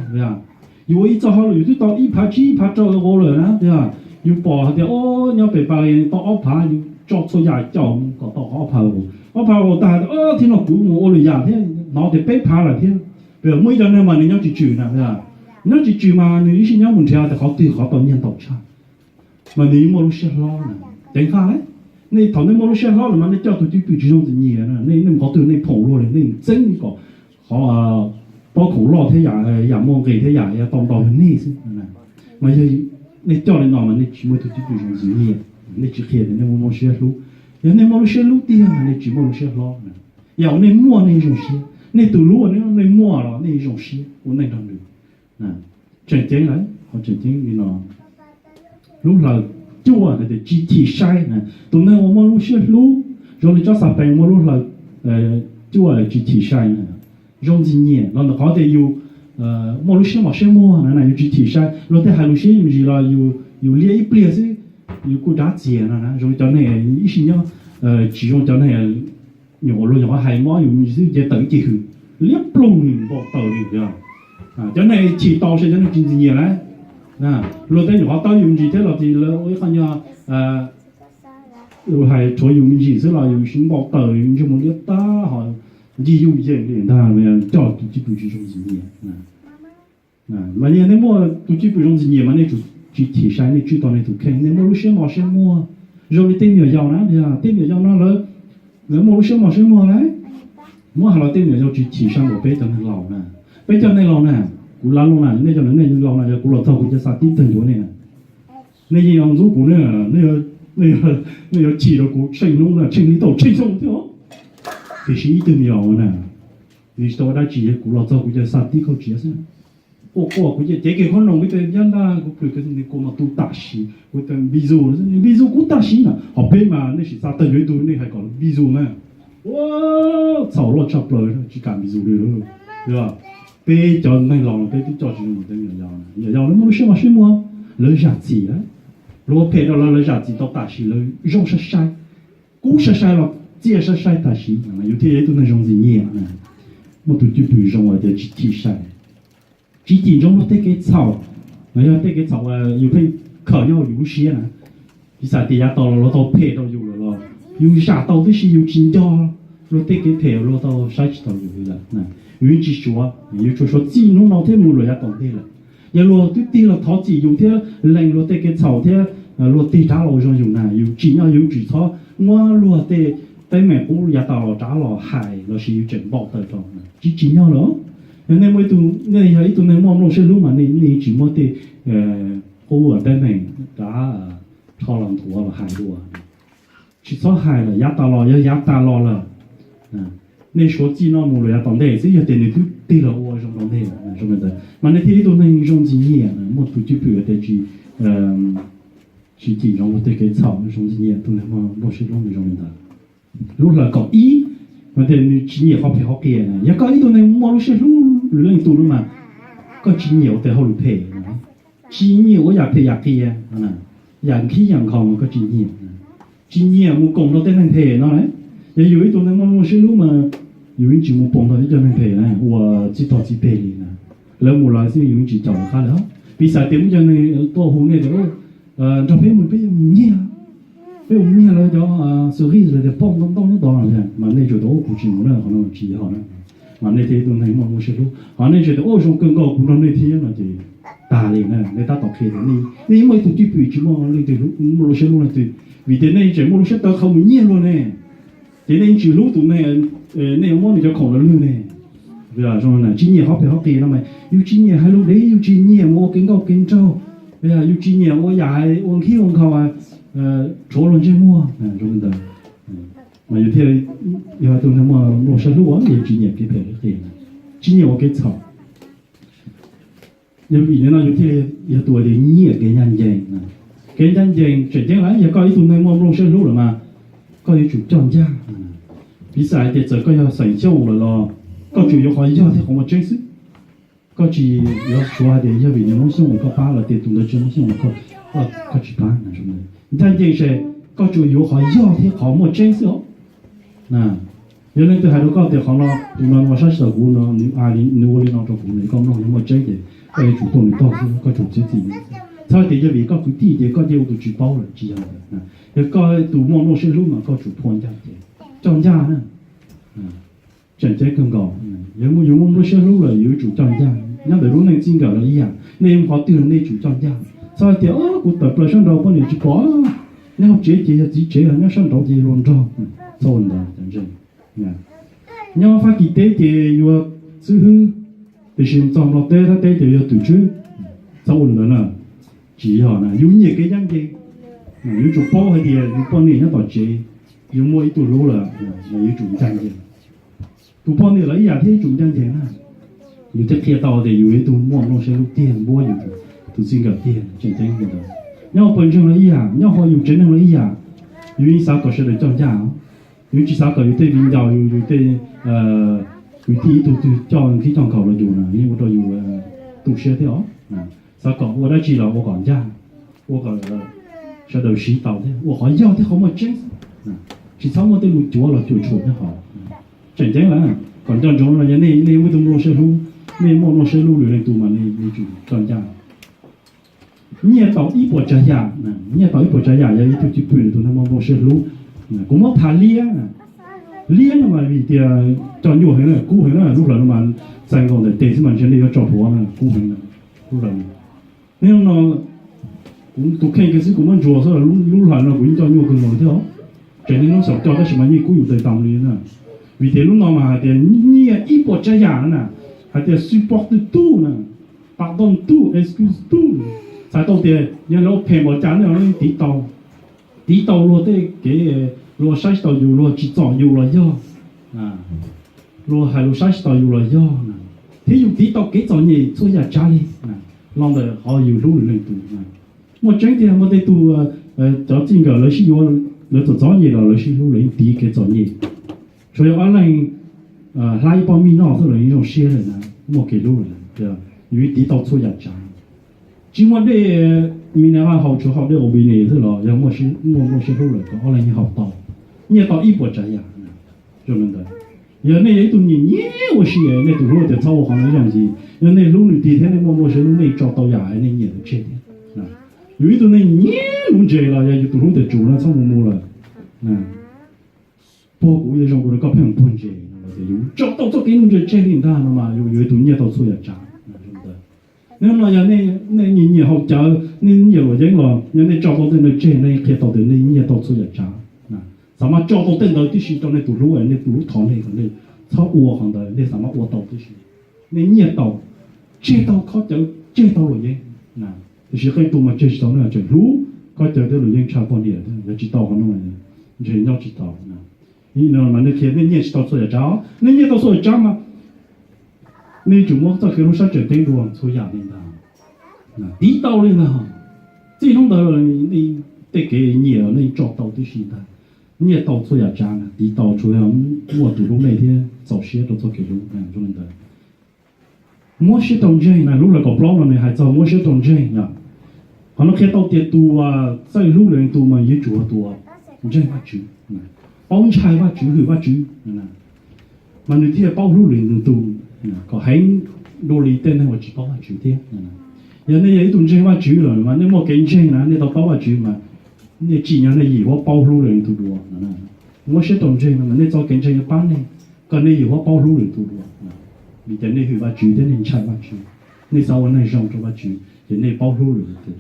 Yus ua ib txoj hauj lwm yus twb tau ib phav tsib ib phav rau ua lawm na, yus pom hais tias nyob pem pas tau ob phav, yus tso txhua yam caum kom tau ob phav, ob phav tag hais tias thiab no kuv mus ua lwm yam thiab. hnov tias peb phav lawm thiab. Muaj ib cov neeg mas nws nyob tsis tswm na, nyob tsis tswm mas nws ib sim nyob mus nrhiav tias qhov twg qhov tau nyiaj ntau tshaj, mas nws muaj lub siab hlob na. Ceev faj lauj. Nej thaum nej muaj lub siab hlob lawm mas nej coj tus cwj pwm tsis zoo ntxim nyiam na, nej mus qhov twg nej phoom luag li, nej txeeb kom qhov pob khoom loj thiab yam muaj nqis thiab yam tau ntau yog nej xwb. Mas yog nej coj li no mas nej tsis muaj tus cwj pwm zoo ntxim nyiam, nej tsis qhia tias nej muaj lub siab hlub. Yog nej muaj lub siab hlub tiag mas nej tsis muaj lub siab hlob na. Yam uas nej muaj nej zoo siab, nej tus hlub uas nej muaj los nej zoo siab ua neej nrog nws. Tseem ceeb lawm, qhov tseem ceeb li no, lub hlaws cuaj hais tias tsis chim sai na. Tus neeg uas muaj lub siab hlub zoo li tsob xav pees muaj lub hlaws cuaj tsis chim sai na, zoo ntxim nyiam los ntawm qhov tias yus muaj lub siab mos siab muag na, yus tsis chim sai. Luag tej hais lus siab yus ntsis los yus liab ib pliag xwb yus kuj dav txias no na. Zoo li cov neeg ib sim nyob tsis zoo, cov neeg nyuam qhuav luag nyuam qhuav hais mob yus ntsis xwb ces tawm ib ce hws liab ploog npaum taws li. Cov neeg chim tau ces cov neeg tsis ntxim nyiam lawm. Luag tej nyuam qhuav tawb yus ntsis thiab los tis lawv ua ib qho nyuag hais rhuav yus me ntsis xwb los yus siv npaum taws, yus ntsej muag liab tag ho ncig yuj yeej li ntag, coj tus cwj pwm tsis zoo ntxim nyiam. Mas yog nej muaj tus cwj pwm zoo ntxim nyiam mas nej tsis chim sai, nej tswj tau nej tus kheej, nej muaj lub siab mos siab muag. Zoo li tej me nyuam yaus na, tej me nyuam yaus no lawv, lawv muaj lub siab mos siab muag na. Muab hais los tej me nyuam yaus tsis chim sai npaum peb cov neeg laus na. Peb cov neeg laus na, kuv lav loo na, nej cov neeg laus na, yog kuv los txog kuv cov xav tib tawg yuav nej na, nej yeej yuav ntxub kuv ne. Nej yuav chim rau kuv tsheej hnub na, tsheej hli tau tsheej xyoo thiab. Tiam sis ib tug me nyuam na, nws tsis tau ua dab tsi, yog kuv los txog kuv cov xav tib kauj tsiav xwb. Quaj quaj kuv ces cev kiag khob noom kuv tes nyab ntaj kuv plhws kiag nws kua mas tu tam sim, kuv tes npizu, npizu kuv tam sim na. Ho peb mas nej sim xav tawg yuav ib tug nej hais kom npizu na. Txhaum loj tshaj plaws, tsis kam npizu li. Peb cov neeg laus no peb twb coj tsis zoo mus tej me nyuam yaus, me nyuam yaus lawv muaj lub siab mos siab muag, lawv zam txim, luag ua phem rau lawv, lawv zam txim tau tam sim, lawv zoo sai sai, kub sai sai los txiaj sai sai tam sim, yus thiaj yog ib tug neeg zoo ntxim nyiam. Muaj tus cwj pwm zoo tias tsis chim sai, tsis chim ntsoov luag tej kev txhaum, yog tej kev txhaum uas yus pheej khawm nyob hauv yus lub siab na. Piv xam tias yav tas los luag tau phem rau yus lawm los yus zam tau tib si, yus tsis nco luag tej kev phem, luag tau saib tsis taus yus li lawm. Yus yeej tsis suav, yus tsuas suav txij hnub no thiab mus luag yav tom ntej lawm. Yog luag twb tig los thov txim yus thiab lees luag tej kev txhaum thiab luag tig rov los ua zoo yus na, yus tsim nyog yus tsis txhob muab luag tej teeb meem qub yav tas los rov los hais lossis yus tseem npau taws rau, tsis tsim nyog lawm. Yog nej muaj ib tug, nej yog ib tug neeg muaj nplooj siab hlub mas nej yeej tsis muab tej qub teeb meem rov rho los nthuav los hais dua. Tsis txhob hais lawm, yav tas los yog yav tas los lawm. Nej suav txij no mus luag yav tom ntej xwb, yog tias nws twb tig los ua zoo rau nej lawm, mas nej thiaj ib tug neeg zoo ntxim nyiam, muaj tus cwj pwm tias tsis, tsis chim ntsoov luag tej kev txhaum, zoo ntxim nyiam, tus neeg muaj nplooj siab hlub nws zoo li ntawd. Lub hlaws kaum ib, mas tias nws tsis nyiam qhov phem qhov qias na. Yog koj ib tug neeg muaj lub siab hlub leej twg lub mas koj tsis nyiam ua tej hauj lwm phem, tsis nyiam ua yam phem yam qias, yam nkhib yam nkhaus mas koj tsis nyiam. Tsis nyiam mus koom nrog tej neeg phem no. Yog yus ib tug neeg muaj lub siab hlub mas yus yeej tsis mus koom nrog ib co neeg phem na, uas txij tog txij peg li na. Lawv mus lawv xwb, yus yeej tsis caum lawv qab li. Piv xam tias muaj cov neeg tuaj hu nej tias nrog peb mus, peb yuav mus nyiag, peb mus nyiag lawv cov xwm hij los tias poj ntoo ntau nyob tod, mas nej tsuas tias kuv tsis mus na, qhov no tsis yog na. Mas nej thiaj ib tug neeg muaj lub siab hlub, ho nej tsuas tias ua zoo kawg nkaus kuv nrog nej thiab no ces tag li na. Nej tab tom qhia tias nej muaj ib tug cwj pwm tsis muaj leej twg muaj lub siab hlub leej twg, vim tias nej tseem muaj lub siab tawv qhawv mus nyiag luag ne. Ces nej yeej tsis hlub tus neeg, nej yuav muab nws cov khoom los lwg ne. Tsis nyiam qhov phem qhov qias no mas yus tsis nyiam hais lus dev, yus tsis nyiam mus ua kev nkauj kev nraug, yus tsis nyiam ua yam ua nkhib ua nkhaus rhuav luag ntsej muag zoo li ntawd. Mas yus thiaj yog tus neeg muaj nplooj siab hlub, yus tsis nyiam kev phem kev qias, tsis nyiam ua kev txhaum. Yog vim li no yus thiaj li yog tus uas nyiam kev ncaj ncees. Kev ncaj ncees tseem ceeb lawm, yog koj ib tug neeg muaj nplooj siab hlub lawm mas koj yuav tsum coj ncaj. Piv xam hais tias txawm koj yog xeem Xyooj lawm los koj tsuas yuav qhov yog thiab qhov muaj tseeb xwb. Koj tsis yuav suav hais tias yog vim nws Hmoob Xyooj koj pab los tias tus ntawd tsis Hmoob Xyooj, koj tsis pab. Ncaj ncees ces koj tsuas yuav qhov yog thiab qhov muaj tseeb xwb os. Yog leej twg hais rau koj tias qhov no tus no ua saib tsis taus kuv no, nws ua li no rau kuv no, koj mloog yog muaj tseeb ces koj yuav tsum tuaj nws tog xwb, koj tsum txiav txim. Txhob tias yog vim koj kwv tij ces koj cia ua tus tsis paub lawm, tsis yog. Yog koj tus muaj nplooj siab hlub mas koj tsum phua ncaj ces coj ncaj na. Tseem ceeb kawg nkaus. Yog yus muaj nplooj siab hlub lawm yuav tsum coj ncaj. Nyob ntawm lub neej txij nkawm los ib yam, nej mus qhov twg los nej tsum coj ncaj. Txhob hais tias kuv tawm plaws sab nraud poj niam tsis pom, nej hauv tsev ces yog txiv tsev los nyob sab nraud ces luag nrog. Txhob ua ntawd. Nyob Fab Kis teb ces yuav xib hwb, tiam sis txog Nplog teb Thaib teb ces yuav tus tswb. Txhob ua ntawd na. Tsis yog na, yus nyiam kev ncaj ncees. Yuav tsum paub hais tias yus poj niam nyob tom tsev, yus muaj ib tug hlub lawm, yus tsum ncaj ncees. Tus poj niam los ib yam thiab, yuav tsum ncaj ncees na. Yus thiaj qhia tau tias yus yog ib tug muaj nplooj siab hlub tiag, npuab yus tus txij nkawm tiag. Tseem ceeb li ntawd. Nyob hauv pawg ntseeg los ib yam, nyob hauv yus tsev neeg los ib yam, yus yeej xav kom sawv daws coj ncaj. Yus tsis xav kom yus tej viv ncaus, yus tej kwv tij ib tug twg coj nqhis coj nkhaus los yus na, yeej ua rau yus tu siab thiab os. Xav kom ua dab tsi los ua kom ncaj, ua kom sawv daws siv tau thiab, ua qhov yog thiab qhov muaj tseeb xwb. Tsis txhob muaj tej lus cuav los cuam tshuam nyob hauv. Tseem ceeb lawm, kom nco ntsoov no yog nej, nej muaj tus nplooj siab hlub, nej muaj nplooj siab hlub lwm leej twg mas nej yuav tsum coj ncaj. Nyiaj tau ib puas tsav yam, nyiaj tau ib puas tsav yam yog ib tug cwj pwm tus neeg muaj nplooj siab hlub. Kuv muab tham liab, liab no mas vim tias coj nyuaj heev na, kub heev na, lub hlawv no mas txais nkaus ntawm tes xwb mas ntshe nej yuav tso plhuav na, kub heev na, lub hlawv. Niaj hnub no kuv tus kheej kiag xwb kuv muab ntsuas xwb, lub hlawv no kuv yeej coj nyuaj kawg nkaus li thiab os. Tseem niaj hnub xyaum coj tab sis mas yeej kub yus tes taus li na. Vim tias lub no mas hais tias nyiaj ib puas tsav yam na, hais tias xwb pob twj tub na, pardon tub, excuse tub. Txhais tau tias yog lawv ua phem npaum cas nej los nej tiv tau, tiv tau luag tej kev, luag saib tsis taus yus, luag tsis txom yus los yog, luag hais lus saib tsis taus yus los yog na, thiab yus tiv tau kev txom nyem txhua yam tsav li, los ntawm qhov yus hlub lwm leej twg. Muaj tseeb tiag, muaj tej tug cov txij nkawm lawv sib yuav, lawv txom txom nyem los lawv sib hlub, lawv yeej tiv kev txom nyem. Tsuas yog ob leeg hlab ib pob mij noj xwb los yeej zoo siab lawm na, muaj kev hlub lawm. Yus tiv tau txhua yam tsav. Tsis muaj dej mineral haus, tsuas haus dej ua vine xwb los yog muaj nplooj siab hlub lawm kom ob leeg yeej haus tau. Nyiaj tau ib puas tsav yam. Zoo li ntawd, yog nej yog ib tug nyiam nyiam ua si, nej tus hlub tias txhob ua qhov no zoo ntxiv, yog nej hlub nws tiag thiab nej muaj nplooj siab hlub, nej tso tau yam nej nyiam lawm tseg thiab. Yus ib tug neeg nyiam nuv ntses los yog yus tus hlub tias tsum no txhob mus mus lawm, puag kuv yuav zoo dua rau koj pheej mus puag ntses no los tias yus tso tau txoj kev nuv ntses tseg li ntag no mas yus yog ib tug nyiaj tau txhua yam tsav. Hnub no yog nej nyiam nyiam haus cawv, nej nyiam luam yeeb los yog nej tso tau tej no tseg, nej qhia tau tias nej nyiaj tau txhua yam tsav. Xav mas tso tau tej ntawd tib si rau nej tus hlub, nej tus hlub thov nej kom nej txhob ua qhov ntawd, nej xav mas ua tau tib si. Nej nyiaj tau, tseg tau khaub cawv, tseg tau luam yeeb, tiam sis qee tus mas tseg tsis tau, nej tseem hlub khaub cawv thiab luam yeeb tshaj poj niam thiab, yog tsis tau qhov no ntshe nyob tsis tau. Mas nej qhia nej nyiaj tsis tau txhua yam tsav, nej nyiaj tau txhua yam tsav mas nej yuav tsum muab txoj kev hlub sab tseem ceeb dua txhua yam li ntag. Tiv tau li ntag, txij hnub ntawd nej tej kev nyiam nej tso tau tib si ntag. Nyiaj tau txhua yam tsav na, tiv tau tsuas yog muaj tus hlub nej thiab txaus siab rau txoj kev hlub zoo li ntawd. Muab siab rau ntseeg na, lub hlawv kaum plaub no nws hais txog muab siab rau ntseeg yom. Qhov no qhia tau tias tus txawj hlub lwm leej tus mas yuav tsum ua tus ntseeg Vajtswv, paub ntshai Vajtswv, hwm Vajtswv, mas nws thiaj paub hlub lwm leej tus kom heev dua li tej neeg uas tsis paub Vajtswv thiab. Yog nej yog ib tug ntseeg Vajtswv lawm mas nej muaj kev ntseeg na, nej tau paub Vajtswv mas nej tsim nyog nej yim huab paub hlub lwm leej tus dua. Muab siab rau ntseeg no mas nej txoj kev ntseeg yuav pab nej kom nej yim huab paub hlub lwm tus dua, vim tias nej hwm Vajtswv thiab nej ntshai Vajtswv, nej xav ua neeg zoo rau Vajtswv ces nej paub hlub lwm tus.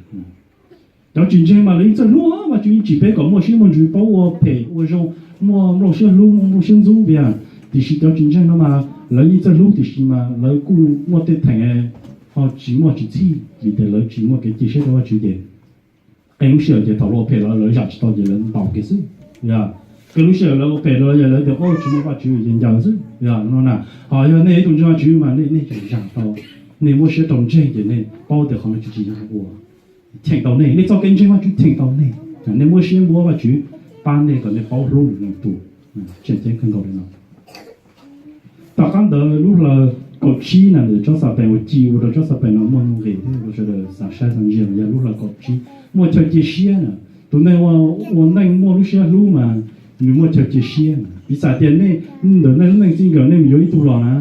Cov tsis ntseeg mas lawv yeej txawj hlub, Vajtswv yeej tsim peb kom muaj siab muaj ntsws, paub ua phem ua zoo, muaj nplooj siab hlub, muaj nplooj siab ntxub tiag. Tiam sis cov tsis ntseeg no mas lawv yeej txawj hlub tiam sis mas lawv kuj muaj tej theem ho tsis muaj tsis txhij, vim tias lawv tsis muaj kev cia siab rau Vajtswv ces qee lub sij hawm ces thaum lawv ua phem los lawv zam tsis tau ces lawv ntaus kiag xwb. Qee lub sij hawm lawv ua phem los lawv tias, o, tsis muaj Vajtswv ces ncaws xwb no na. Ho yog nej ib tug ntseeg Vajtswv mas nej tseem zam tau, nej muab siab rau ntseeg ces nej paub tias qhov no tsis tsim nyog ua, cheem tau nej, nej txoj kev ntseeg Vajtswv cheem tau nej, nej muab siab npuab Vajtswv pab nej kom nej paub hlub lwm leej tus. Tseem ceeb kawg nkaus li no. Tom qab ntawd lub hlawv kaum tsib na, ntawm tsob Xapees uas ci ua rau tsob Xapees no muaj nuj nqis thiab rau sawv daws xav saib txog ntsia yog lub hlawv kaum tsib, muaj chaw cia siab na. Tus neeg ua neej muaj lub siab hlub mas nws muaj chaw cia siab. Piv xam tias nej ntawm nej lub neej txij nkawm nej mus yuav ib tug los na,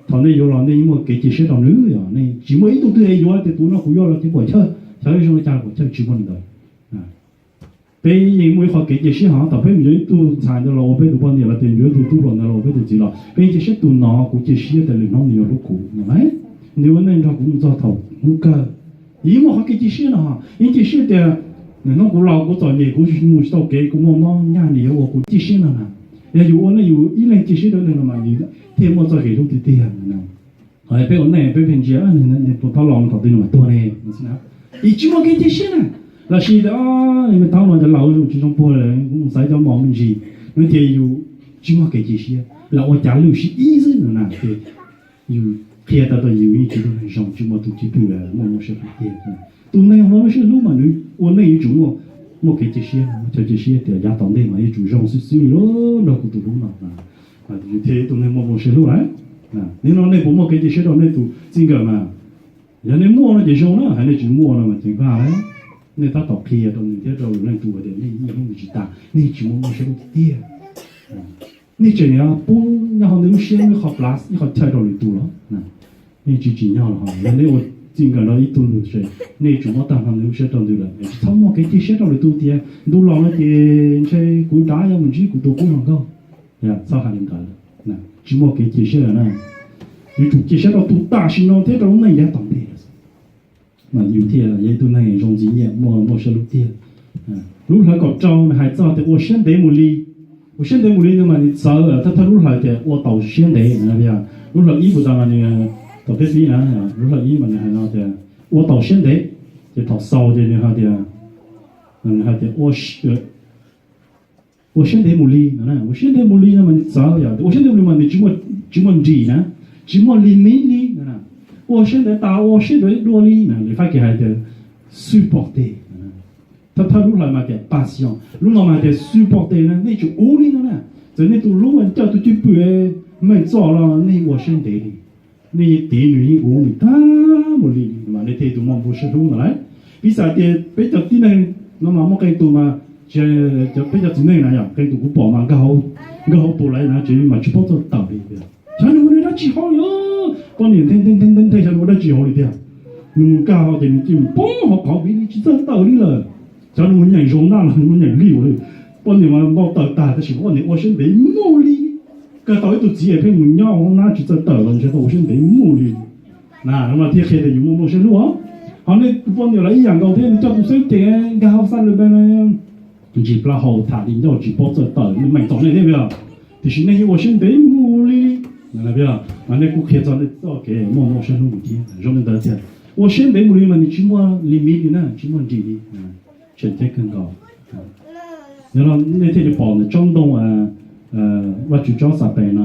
thaum nej yuav los nej yeej muaj kev cia siab rau nws, yog nej tsis muaj ib tug twg yuav tias tus no kuv yuav los ces puas chawj, xyov zoo li cas puas chawj, tsis muaj li ntawd. Peb yeej muaj ib qhov kev cia siab hov, thaum peb mus yuav ib tug ntxhais ntawd los ua peb tus poj niam los tias yuav ib tug tub hluas ntawd los ua peb tus txiv los peb yeej cia siab tus no kuv cia siab tias lwm hnub nws yuav hlub kuv, nws ua neej nrog kuv mus txog thaum hnub kawg. Yeej muaj qhov kev cia siab no, yeej cia siab tias nws hnub kuv laus kuv txom nyem kuv mus tsis tau kev kuv muaj mob nyaj nws yuav ua kuv cia siab no na. Yog yus ua neej yus ib leeg cia siab rau neeg no mas yus thiaj muaj txoj kev hlub tiag tiag. Peb ua neej peb pheej ntsia, nws pab los thaum twg nws mam tuag ne. Yus tsis muaj kev cia siab na. Los sis tias, me tub no ces laus tsis zoo puag lawm, kuv mus xaiv cov mos me ntsis no ces yus tsis muaj kev cia siab, lam ua cav lwj sib ib xwb no na ces yus qhia tau tias yus yeej tsis yog neeg zoo, tsis muaj tus cwj pwm muaj lub siab hlub tiag. Tus neeg muaj lub siab hlub mas nws ua neej yuav tsum muaj kev cia siab, muaj chaw cia siab tias yav tom ntej mas yuav tsum zoo xwb xwb li nrog kuv tus hlub no, yus thiaj tus neeg muaj lub siab hlub lawm. Nim no nej puas muaj kev cia siab rau nej tus txij nkawm mas? Yog nej muaj no ces zoo na, hais nej tsis muaj no mas ceev faj lawm. Nej tab tom qhia rau nws thiab rau lwm leej tug tias nej yeej hlub nws tsis tas, nej tsis muaj lub siab hlub tiag. Nej tseem pub nyob hauv nej lub siab ib qho plas ib qho chaw rau lwm tus los nej tsis tsim nyog los ho yog nej ua txij nkawm nrog ib tug ntawd ces nej tsuas muab tag nrho nws lub siab rau ntawd lawm, tsis txhob muaj kev cia siab rau lwm tus tias ntu los no ces ntshe kuv rov yuav mus ntsib kuv tus qub hluas nkauj. Txhob hais li ntawd lawm, tsis muaj kev cia siab lawm na. Yuav tsum cia siab rau tus tam sim no thiab rau lub neej yav tom ntej mas yus thiaj yog ib tug neeg zoo ntxim nyiam muaj lub siab hlub tiag. Lub hlawv kaum rau nws hais txog tias ua siab ntev mus li. Ua siab ntev mus li no mas nws txawv thawj thawj lub hlawv tias ua taus siab ntev. Lub hlawv ib puas tas mas nws, tom peb pib na, lub hlawv ib mas nws hais no tias ua taus siab ntev, ces thaum xaus ces nws hais tias, nws hais tias ua siab ntev mus li no, ua siab ntev mus li no mas nws txawv yom, ua siab ntev mus li mas nws tsis muaj nrim na, tsis muaj limit li no. Ua siab ntev tas ua siab ntev dua li no, lawv Fab Kis hais tias supporter. Thawj thawj lub hlawv mas tias patience, lub no mas tias supporter na, nej tsum ua li no na. Txawm nej tus hlub coj tus cwj pwm meej txoj los nej ua siab ntev li, nej yeej tiv nws yeej ua nws tag mus li mas nej thiaj tus muaj lub siab hlub ntawd lauj. Piv xam tias peb cov tib neeg no mas muaj qee tus mas, peb cov txiv neej na yom, qee tus kuv pom mas nkag hauv tus laiv na ces mas tsis paub txawj tawm li tiag. Xyov nws ua dab tsi hauv li, poj niam nthe nthe nthe nthe xyov nws ua dab tsi hauv li tiag. Nws mus nkag hauv ces nws cia li poob hauv qhov vis li tsis txawj tawm li lawm. Xyov nws mus nyeem zoo nab los nws mus nyeem li ua li. Poj niam mas npau taws tag tab sis poj niam ua siab ntev mus li. Kawg tau ib tug txiv pheej mus nyob hauv nab tsis txawj tawm los ntshe tau ua siab ntev mus li. Na, no mas thiaj qhia tias yus muaj lub siab hlub. Ho nej tus poj niam los ib yam nkaus thiab, nws coj tus xeeb ceem nkag hauv xab lwm npe no, ntsis plaub hau tham li ncauj tsis paub txawj tawm, nws meem tom nej thiab yog, tiam sis nej yeej ua siab ntev mus li. Mas nej kuj qhia txog nej txoj kev muaj lub siab hlub mus thiab. Zoo li ntawd tiag, ua siab ntev mus li mas nws tsis muaj limit li na, tsis muaj nrim li. Tseem ceeb kawg nkaus. Yog no nej thiaj li pom ntawm tsob ntoo, Vajtswv tsob xav pes no,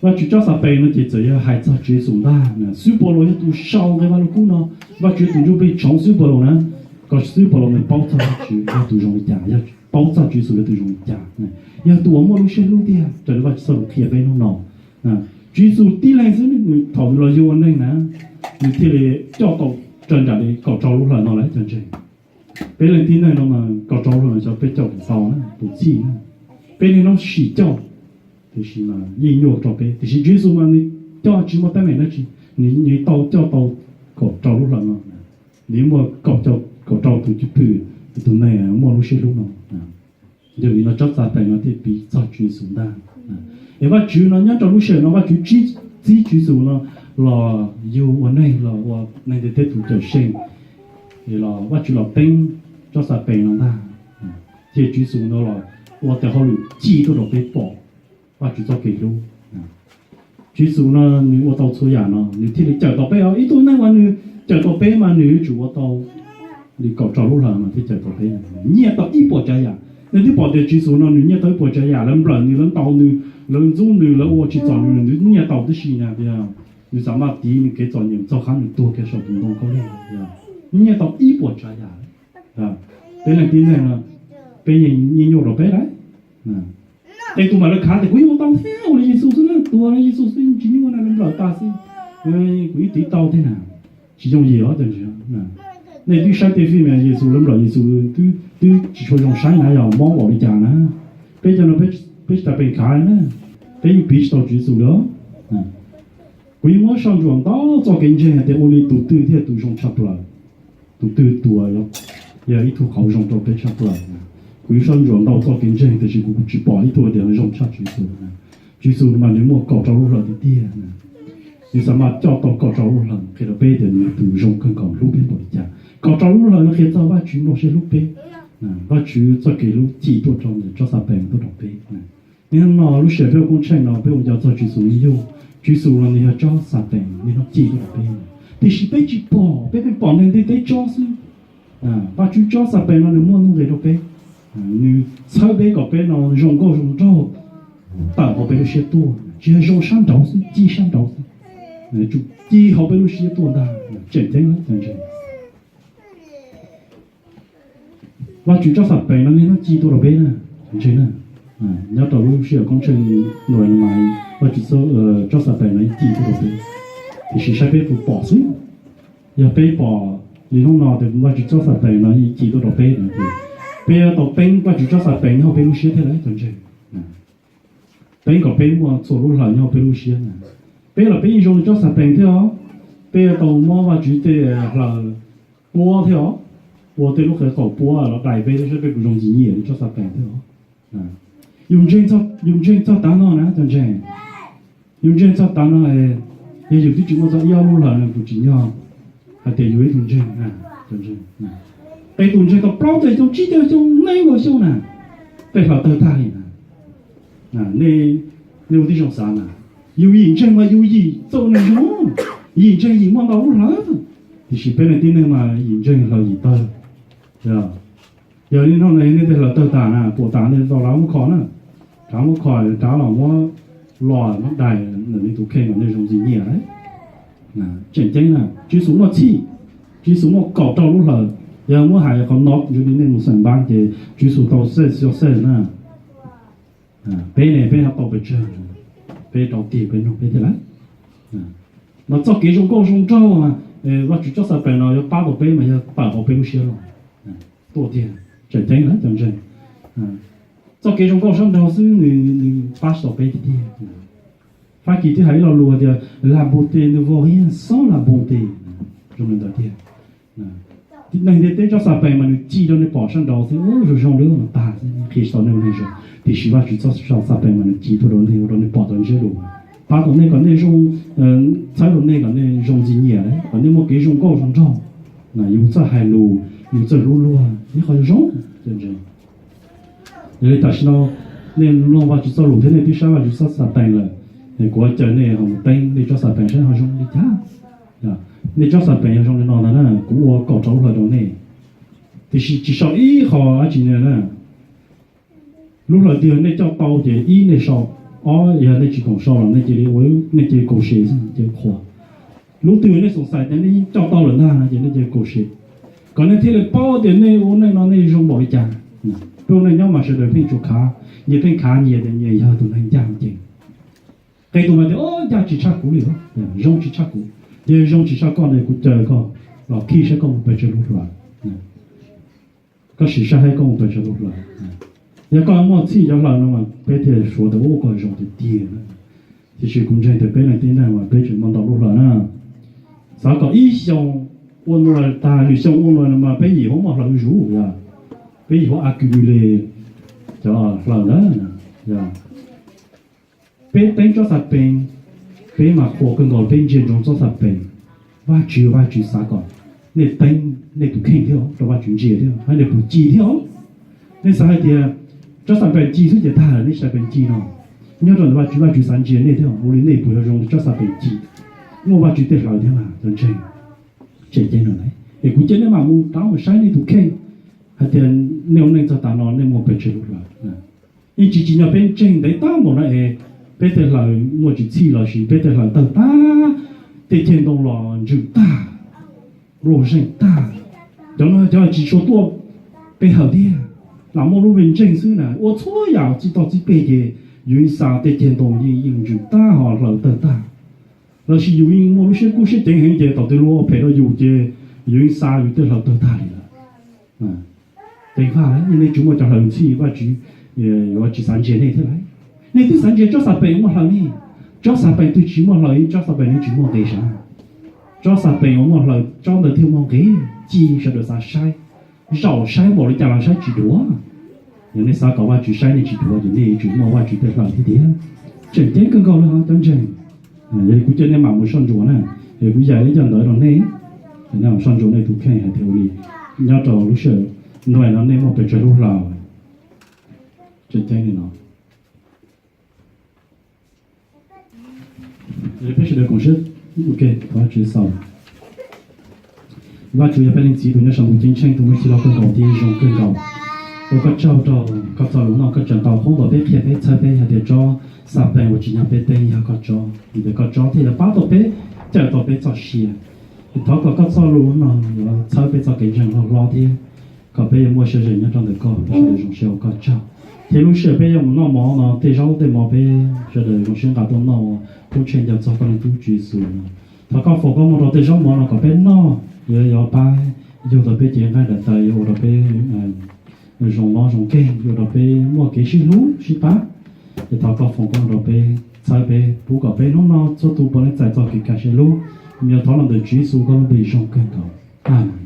Vajtswv tsob xav pes no ces txawm yog hais txog Tswv Yexus ntag. Xib Paulus yog tus sau nqe Vaj Lug Kub no, Vajtswv tus ntsuj plig tshoov xib Paulus na, kom xib Paulus nws paub txog Vajtswv yog tus zoo li cas, paub txog Tswv Yexus yog tus zoo li cas, yog tus uas muaj lub siab hlub tiag raws li Vajtswv txoj lus qhia peb hnub no. Tswv Yexus tib leeg xwb nws thaum nws los yug ua neeg na, nws thiaj li coj tau raws nraim li kaum rau lub hlawv no lawm cov ntseeg. Peb leej tib neeg no mas kaum rau lub hlawv xyov peb coj puas tau na, puas txhij na. Peb niaj hnub sim coj, tiam sis mas yeej nyuaj rau peb, tiam sis Tswv Yexus mas nws coj tsis muaj teeb meem dab tsi, nws tau coj tau kaum rau lub hlawv no. Nws muaj kaum rau tus cwj pwm, tus neeg muaj lub siab hlub no. Yog li no tsob xav pes no thiaj piv txog Tswv Yexus ntag. Es Vajtswv no nyob rau lub sij hawm no Vajtswv txib Tswv Yexus no los yug ua neeg los ua neeg ntiaj teb tus cawm seej, los Vajtswv los teeb tsob xav pes no ntag, ces Tswv Yexus no los ua tes hauj lwm ci tuaj rau peb pom Vajtswv txoj kev hlub. Tswv Yexus no nws ua tau txhua yam no nws thiaj li cawm tau peb os. Ib tug neeg uas nws cawm tau peb mas nws yuav tsum ua tau li kaum rau lub hlawv no thiaj cawm tau peb. Nyiaj tau ib puas tsav yam, nej twb pom tias Tswv Yexus no nws nyiaj tau ib puas tsav yam, lawv nplaws nws, lawv ntaus nws, lawv ntxub nws, lawv ua tsis txog nws, nws nyiaj tau tib si na. Nws xam maj tiv nws kev txom nyem txog qhov nws tuag kiag saum tus ntoo khaub lig. Nyiaj tau ib puas tsav yam. Peb leej tib neeg no, peb yeej nyuaj rau peb lawm. Tej tus mas lawv khav tias kuv yeej ua tau thiab, ua li Yexus xwb na, tuag li Yexus xwb, tsis nyuaj na, lawv nplaws tag xwb, kuv yeej tiv tau thiab na. Tsis yooj yim os cov ntseeg. Nej twb saib tej fij mas Yexus, lawv nplaws Yexus twb tsis tshua zoo saib na, yog mob npaum li cas na. Peb cov no peb tsis tas pes khav na, peb yeej piv tsis tau Tswv Yexus li. Kuv yeej muab sau ntsuam ntau txoj kev ntseeg hais tias ua li tus twg thiaj tus zoo tshaj plaws, tus twg tus uas yog ib tug qauv zoo rau peb tshaj plaws. Kuv ib sab ntsuas ntau txoj kev ntseeg tiam sis kuv tsis pom ib tug tias zoo tshaj Tswv Yexus. Tswv Yexus mas nws muaj kaum rau lub hlawv tiag tiag. Nws xav mas coj tau kaum rau lub hlawv qhia rau peb tias nws yog tus zoo kawg nkaus, hlub peb npaum li cas. Kaum rau lub hlawv no qhia txog Vajtswv nplooj siab hlub peb, Vajtswv txoj kev hlub cim tuaj rau ntawm tsob xav pees tuaj rau peb. Niaj hnub no lub sij hawm peb ua koob tsheej no peb ua nco txog Tswv Yexus li yug, Tswv Yexus los nws yog tsob xav pees, nws hnov cim tuaj rau peb. Tiam sis peb tsis pom, peb pheej pom neeg ntiaj teb tsob xwb. Vajtswv tsob xav pees no nws muaj nuj nqis rau peb, nws txhawb peb kom peb no zoo nkauj zoo nraug, tawm hauv peb lub siab tuaj, tsis yog zoo sab nraud xwb, ci sab nraud xwb, tsuas ci hauv peb lub siab tuaj ntag. Tseem ceeb cov ntseeg, Vajtswv tsob xav pees no nws hnov cim tuaj rau peb na, ntseeg na. Nyob rau lub sij hawm koob tsheej no mas Vajtswv tsob xav pees no yeej cim tuaj rau peb, tiam sis saib peb puas pom xwb. Yog peb pom li hnub no tias Vajtswv tsob xav pees no yeej cim tuaj rau peb no ces peb yuav tau peeb Vajtswv tsob xav pees nyob hauv peb lub siab thiab lauj cov ntseeg. Peeb kom peb muaj txhua lub hlawv nyob hauv peb lub siab na. Peb los peb yeej zoo li tsob xav pees thiab os. Peb yuav tau muab Vajtswv tej hlawv puab thiab os, ua tej lub qhov qaum puab los dai peb thiab saib peb puas zoo ntxim nyiam li tsob xav pees thiab os. Yus ntseeg, yus ntseeg txog tav no na cov ntseeg, yus ntseeg txog tav no, yog yus twb tsis muaj txog ib ob lub hlawv no kuv tsis nco hais tias yus ib tug ntseeg. Tej tus ntseeg tau plaub caug xyoo, tsib caug xyoo, nees nkaum xyoo na, tej hlawv tawg tag li na. Nej ua tib zoo xav na, yus yim ntseeg mas yus yim txaus neeg zoo, yim ntseeg yim muaj ntau lub hlawv, tiam sis peb leej tib neeg mas yim ntseeg hlawv yim tawg. Yog li no nej tej hlawv tawg tas na, puas tas nej tau rov muab kho na, rov muab kho, rov los muab los muab dai ntawm nej tus kheej kom nej zoo ntxim nyiam lauj. Tseem ceeb na, Tswv Yexus muaj txhij, Tswv Yexus muaj kaum rau lub hlawv. Yog muab hais qhov no zoo li nej mus xeem npab ces Tswv Yexus tau xej xyov xej na. Peb ne peb ho tau pes tsawg, peb rau tig peb nug peb thiab lauj. Mas txoj kev zoo nkauj zoo nraug, Vajtswv tsob xav pees no yuav pab tau peb mas yog tawm hauv peb lub siab los tuaj tiag. Tseem ceeb lawm cov ntseeg, txoj kev zoo nkauj sab nraud xwb nws pab tsis tau peb tiag tiag. Fab Kis twb hais ib lo lus tias la beauté ne vaut rien sans la bonté. Zoo li ntawd tiag. Neeg ntiaj teb tsob xav pees mas nws ci rau nej pom sab nraud xwb, zoo zoo li mas tag xwb, qhia tsis tau nej ua neeg zoo. Tiam sis Vajtswv tsob xav pees mas nws ci tuaj rau nej, ua rau nej pom tau ntsiab lus, pab tau nej kom nej zoo, txhawb rau nej kom nej zoo ntxim nyiam, kom nej muaj kev zoo nkauj zoo nraug. Yus txawj hais lus, yus txawj hlub luag, ib qho zoo zoo. Yog li tam sim no nej mloog Vajtswv txoj lus thiab nej twb saib Vajtswv txoj xav pees lawm, kuv yuav caw nej ho mus teeb nej tsob xav pees saib ho zoo li cas. Nej tsob xav pees yog zoo li no ntag na, kuv ua kaum rau lub hlawv rau nej, tiam sis tsis sau ib qho dab tsi li na. Lub hlawv twg yog nej coj tau ces ib nej sau, ob yog nej tsis koom sau los nej cia li ua, nej cia li kaus se xwb, cia li qhuas. Lub twg nej xoom xais tias nej yeej coj tau lawm ntag no ces nej cia li kaus se, kom nej thiaj li paub tias nej ua neej no nej zoo npaum li cas. Peb ua neej nyob mas sawv daws pheej tsuas khav, nyias pheej khav nyias tias nyias yog tus neeg ncaj ncees. Qee tus mas tias, o, ncaj tsis tshaj kuv li, zoo tsis tshaj kuv. Yog zoo tsis tshaj koj no kuv caw koj los khij saib koj mus pes tsawg lub hlawv, koj sim saib saib koj mus pes tsawg lub hlawv. Yog koj muaj txhij cov hlawv no mas peb thiaj suav tias, u, koj zoo tiag tiag. Tiam sis kuv ntseeg tias peb leej tib neeg mas peb tseem muaj ntau lub hlawv na. Xav kom ib xyoo ua nua tag, lwm xyoo ua nua mas peb yim huab muaj hlawv zuj zus, yog peb yim huab accumulate cov hlawv ntawd. Peb teeb tsob xav pees, peb mas qhuas kawg nkaus peb ntsia ntsoov tsob xav pees. Vajtswv, Vajtswv xav kom nej teeb nej tus kheej thiab rau Vajtswv ntsia thiab, hab nej puas ci thiab. Nej xav hais tias tsob xav pees ci xwb ces tag lawm, nej xav pees ci no, nyob rau ntawm Vajtswv, Vajtswv xav ntsia nej thiab, ua li nej puas yog zoo li tsob xav pees ci, muaj Vajtswv tej hlawv thiab mas cov ntseeg. Tseem ceeb no, es kuv cia nej mam mus rov mus saib nej tus kheej hais tias nej ua neej txog tav no nej muaj pes tsawg lub hlawv. Yeej tsis tsim nyog peb ntseeg ntev tag npaum no es peb tej hlawv muaj tsis txhij los sis peb tej hlawv tawg tag, tej ceg ntoo los ntsws tag, luag zeeg tag. Cov no cov tsis tshua tuaj pe hawm tiag, lam muaj lub me ntseeg xwb na, ua txhua yam txij toj txij peg ces yus yeej xav tej ceg ntoo yeej yeej ntsws tag ho hlawv tawg tag. Los sis yus yeej muaj lub siab kub siab ceev heev ces thaum twg luag ua phem rau yus ces yus yeej xav yus tej hlawv tawg tag li lawm. Ceev faj, nej tsis muaj cov hlawv txhij Vajtswv yuav tsis xav ntsia nej thiab lauj. Nej twb xav ntsia tsob xav pees muaj hlawv ne. Tsob xav pees twg tsis muaj hlawv, tsob xav pees yeej tsis muaj nqe sav. Tsob xav pees uas muaj hlawv tsob ntawd thiaj muaj nqe, ci sawv daws xav saib. zaum saib npaum li cas los saib tsis dhuav. Yog nej xav kom Vajtswv saib nej tsis dhuav ces nej yuav tsum muaj Vajtswv tej hlawv thiab tiag. Tseem ceeb kawg nkaus li ho cov ntseeg. Yog li kuv cia nej mam mus soj ntsuam na, es kuv yam ib co ntawv rau nej, es nej mam soj ntsuam nej tus kheej hais tias ua li nyob rau lub sij hawm no nej muaj pes tsawg lub hlau. Tseem ceeb li no. Peb sawv daws koom siab, ok, thov Vajtswv xaus. Vajtswv yog peb leej txiv tus nyob saum ntuj ceeb tsheej, tus muaj ib txhis loj kawg nkaus thiab zoo kawg nkaus. Ua koj tsaug rau koj txoj lus noj koj tseem tau qhoob tau peb qhia peb txhawb peb hais tias tsob xav pees uas tsis nyob peb teeb yog koj tsob, vim tias koj tsob thiaj li pab tau peb, cawm tau peb txoj sia. Thov kom koj txoj lus no yuav txhawb peb txoj kev ntseeg hlob hlob thiab kom peb yuav muaj siab ze nyob rau ntawm koj, peb sawv daws zoo siab ua koj tsaug. Thiab lub sij hawm peb yuav mus noj mov no tej zaub tej mov peb sawv daws zoo siab nqa tuaj noj, thoob tsheej nco txog koj leej tub Tswv Yexus no. Thov koj foom koob hmoov rau tej zaub mov no kom peb noj yuav yuav pab yug tau peb cev nqaij daim tawv, yuav ua rau peb zoo mob zoo nkeeg, yuav ua rau peb muaj kev sib hlub sib pab. Es thov koj foom koob hmoov rau peb, txhawb peb, pub kom peb hnub no txhua tus puav leej txais txoj kev kaj siab lug. Nyuam yaus thov los ntawm Tswv Yexus koj lub npe zoo kawg nkaus, amees.